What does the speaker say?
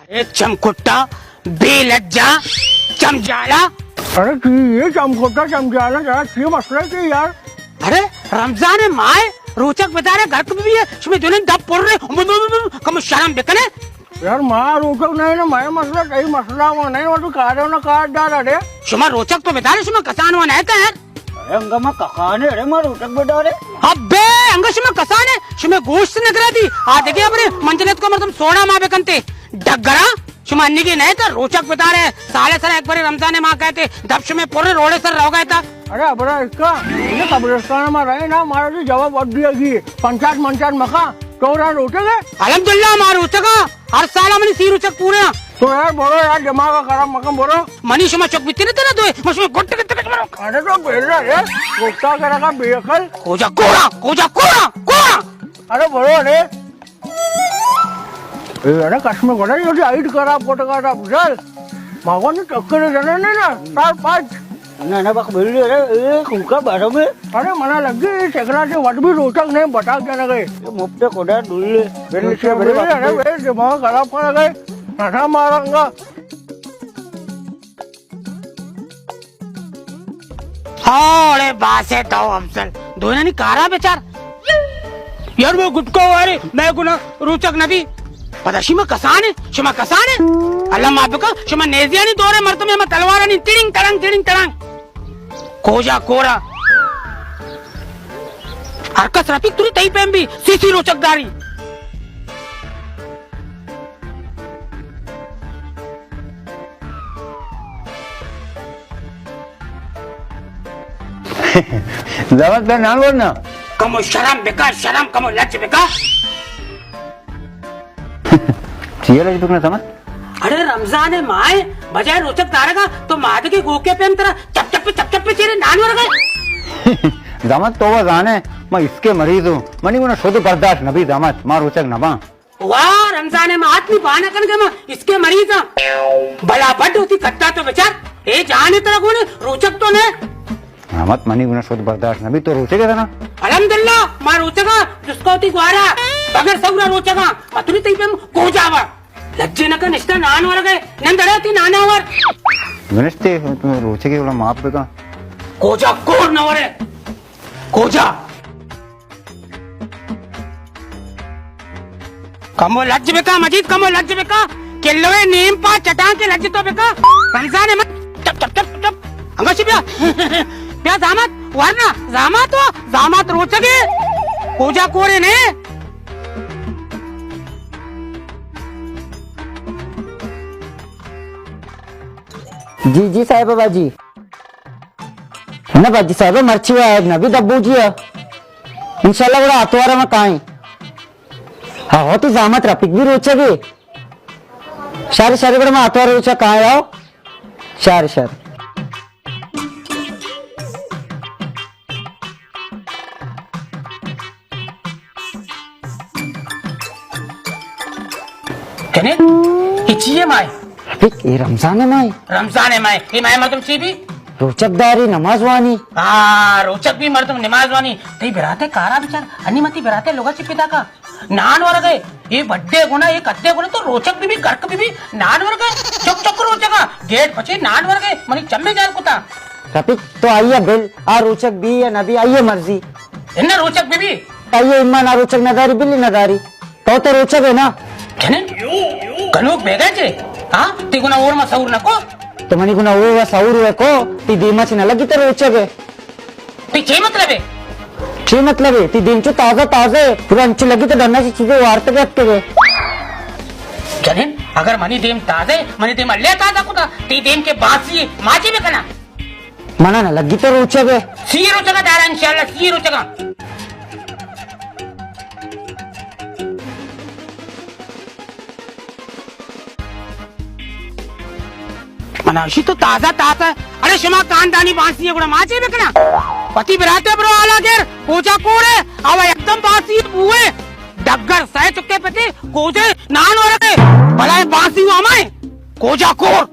اے چمکٹا، بے لجا، چمجالا۔ ارے چی اے چمکٹا، چمجالا، ذرا چی مسئلہ چی یار؟ ارے رمضان ماہ، روچک بدارے، گرک بہ بئے، شمے دونیں دپ پر رہے، کم شرم بکنے۔ یار ما روچک نہیں نا، مئے مسئلہ، تئی مسئلہ وہ نہیں، وہ تو کارے نا کار دار ارے۔ شما روچک تو بدارے، شما کسان وہ نہیں تھے یار۔ ارے انگا ما کسانے، ارے ما روچک بدارے۔ ابے انگا شما کسانے، شما گوشت نگرا دی، آ دگہ ابرے منجلت کو مردم سوڑا ما بکنتے۔ ڈگرا، شما انیگے نہ تا روچک بدارے، سالے سر ایک باری رمضان ماہ کہتے، دپ شمے پورے روڑے سر رو گئے تا۔ ارے ابرا اس کا، یہ قبرستان میں رہے نا، ہمارا تو جواب اب دیا گی، پنچات منچات مکا، تو رہا روچک ہے؟ الحمدللہ، ہمارا روچک ہے، ہر سال منی سی روچک پورے ہیں۔ تو یار برو یار، دماغ خراب مکن، برو۔ منی شما چک بیتی نہ تنا دوئے، مش میں گٹ گٹ گٹ برو۔ ارے تو بیل رہا ہے، گٹا کرا کا بے عقل۔ کوجا کوڑا، کوجا کوڑا، کوڑا۔ ارے برو ارے۔ اے، ارے، کش میں گڑا یہ لائٹ خراب کٹگا تھا، بزل۔ ماگو نے چکر جنے نے نا، چار پانچ۔ نہ، نہ، بک بلی، ارے، اے، کم کا بارہ میں۔ ارے، منا لگی، یہ چکرا سے وٹ بھی روچک نہیں، بٹاک جنے گئے۔ یہ مفت خدا ڈولے، بلی سے بڑے بلی، بک ارے، بلی۔ اے، دماغ خراب کر گئے، نشا مارنگا۔ ہاڑے باسے تو افضل، دوئینانی کارا بچار۔ یار وہ گٹکا وارے، میں گنا روچک نبی۔ پدا شما کسانے، شما کسانے۔ اللہ معاف بکا، شما نیزیانی دورے مردم، ہما تلوارانی تڑنگ تڑنگ، تڑنگ تڑنگ۔ کوجا کورا۔ ہر کس رفیق توری تئی پیم بھی، سی سی روچک داری۔ زحمت بیا نان ورنا۔ کمو شرم بکا، شرم، کمو لج بکا۔ چیئے لج بکنا زحمت؟ ارے رمضان ماہ، بجائے روچک دارگا تو مادگے گوکے پیم ترا چپ چپ چپ چپ چیرے نان ورگا۔ زحمت تو وہ زانے، میں اس کے مریض ہوں، منی گنا شد برداشت نبی زحمت، ما روچک نباں۔ واہ، رمضان ماہ اتنی بانہ کنگے ما اس کے مریض ہاں۔ بلا بڈ ہوتی کتا تو بچار۔ اے جانے ترا گونے روچک تو نے۔ رحمت منی گنا شد برداشت نبی تو روچے گے نا۔ الحمدللہ، ما روچگا، جس کو تی گوارا، بغیر سورا روچگا، متنی تئی پہ گوجا وا۔ لجے نہ کن، اشتا نان ورگے، نندڑے تی نانا ور۔ گنشتے، تو روچے گے ولا معاف بکا۔ گوجا کور نہ ورے۔ گوجا۔ کمو لج بکا مجید، کمو لج بکا۔ کلوے نیم پا چٹان کے لج تو بکا۔ رمضان احمد، چپ، چپ، چپ، چپ۔ انگوشی بیا۔ بیا زامات، ورنا، زامات ہو، زامات روچگے۔ کوجا کورے نے۔ جی، جی صاحب، بابا جی۔ نہ باجی صاحب، مرچی وا عیب نہ بی دبو جی ء۔ انشاءاللہ گڑا آتوار ما کائیں۔ ہاں، ہو تی زحمت رفیق بھی روچے گے۔ شر، شر، گڑا ما آتوار روچا کائیں آؤ۔ شر، شر۔ جنے، اے چی اے ماہ؟ رفیق، اے رمضان اے ماہ۔ رمضان اے ماہ، اے ماہ مردم چی بی؟ روچک داری، نماز وانی۔ ہاں، روچک بی مردم نماز وانی۔ تئی براتے کارا بچار، انی متی براتے لوگا چی پیدا کا؟ نان ورگے، اے بڈے گنا، اے کدے گنا تو روچک بی بی، گرک بی بی، نان ورگے، چک چک روچگا، گیٹ پچے نان ورگے، منی چمے جال کتا۔ رفیق، تو آئیے بل، آ روچک بی یا نہ بی، آئیے مرضی۔ انا روچک بی بی۔ آئیے ایمان آ روچک نہ داری، بلی نہ داری۔ تو تو روچگ ئے نا؟ جنین، گنوک بیگا چے؟ ہاں؟ تی گنا اور ما سور نکو؟ تو منی گنا اور سور کو، تی دیما چے نہ لگی تو روچگ ئے۔ تی چے مطلب ہے؟ چے مطلب ہے؟ تی دیم چو تازہ تازہ ہے، پورا انچو لگی تو ڈنا چے چیزیں وارتگ ئے اتکگ ئے۔ جنین، اگر منی دیم تازہ ہے، منی دیم اللہ تازہ کتا، تی دیم کے باسی ہے، ما چے بکنا؟ منا نہ لگی تو روچگ ئے۔ سی روچگا دارا انشاءاللہ، سی روچگا۔ منا اشی تو تازہ تازہ۔ ارے شما کاندانی باسی ہے، گڑا ما چے بکنا؟ پتی براتے برو حالا گر، کوجا کوڑے، آوا یکدم باسی بوئے۔ ڈگر سہ چکے پتی، کوجے نان ورگے، بلائے باسی ہمائے، کوجا کوڑ۔